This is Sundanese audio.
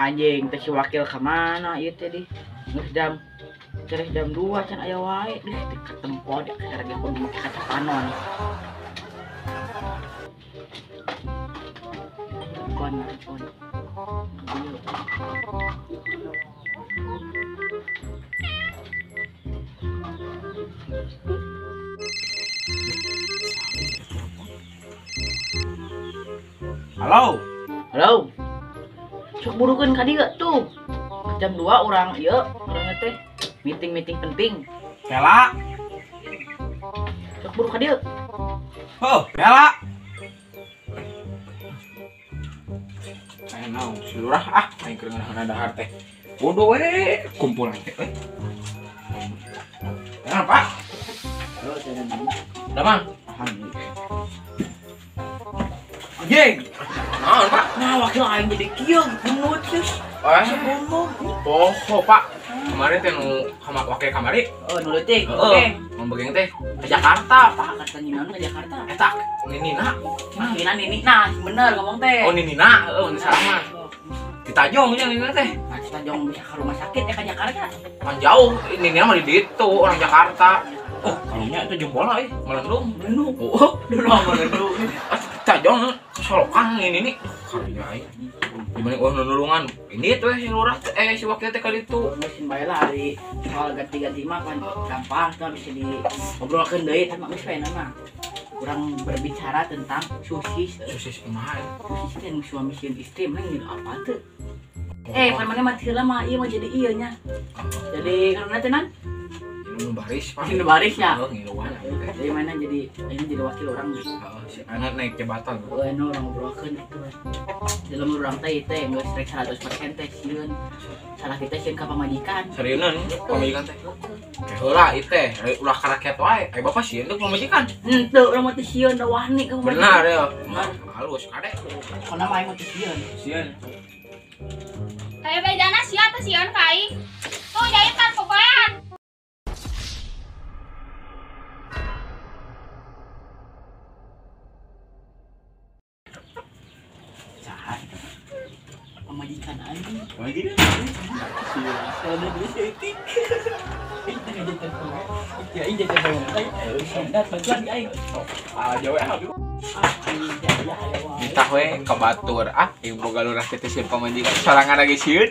Anjing teh si wakil ka mana ieu teh di? Geus jam terus jam 2 can aya wae deh teh katempo di karena kudu make kaca panon. Kon kon. Halo. Halo. Sok burukeun ka dieu tuh. Jam 2 urang ieu urang teh meeting-meeting penting. Bela. Sok buru ka dieu. Oh, Bela. Aya naon si lurah ah, aing keur ngeunah dahar teh. Bodoh we kumpulan teh euy. Nah, Pak. Halo, Damang. Alhamdulillah. Anjing. Naon, Pak? Nah, wakil aing jadi kieu geunut geus. Oh, oh, Pak. Kemarin teh nu wakil kamari. Oh, nu leutik. Oke. Mun bageng teh ke Jakarta, Pak. Kata nyinan ke Jakarta. Eta Ninina. Ninina Ninina, bener ngomong teh. Oh, Ninina, heeh, mun salah mah. Di Tajong nya Ninina teh. Nah, di Tajong bisa ke rumah sakit ya ke Jakarta. Kan jauh, Ninina mah di ditu, orang Jakarta. Oh, kalunya itu jempola euy, melendung. Melendung. Oh, dulu melendung. Tajong solokan ini nih. Karunya aing. Dibanding eueuh nulungan. Ini tuh si lurah si wakil teh kali itu. Geus bae lah ari soal ganti-ganti mah kan gampang tuh bisa diobrolkeun deui tah mah geus we mah. Urang berbicara tentang susis. Susis kumaha? Susis teh nu suami sieun istri mah ngilu apa teu? Pan maneh mah heula mah ieu mah jadi ieu nya. Jadi karena teh nan? Nu baris, Pak. Nu baris nya. Heeh, ngiluan. Jadi mana jadi ini jadi wakil orang. Heeh, si anak naik jabatan. Oh, anu orang ngobrolkeun itu. Dalam urang teh teh geus rek 100% teh sieun. Salah kita sieun ka pamajikan. Serieunan pamajikan teh. Heula ieu teh ulah ka rakyat wae. Ai bapak sieun teh pamajikan. Henteu urang mah teh sieun da wani ka pamajikan. Benar ya. Halus kade. Kana mah aing mah teh sieun. Sieun. Aya bejana sia teh sieun ka aing. Tuh jahitan popoean. Pamajikan aing. Pamajikan? Sia, ada dia seutik. Ya aing jadi telepon. Bantuan di aing. Ah, jawe ah. Ditah we ka batur ah, ieu boga lurah teh sieun pamajikan sorangan lagi sieun.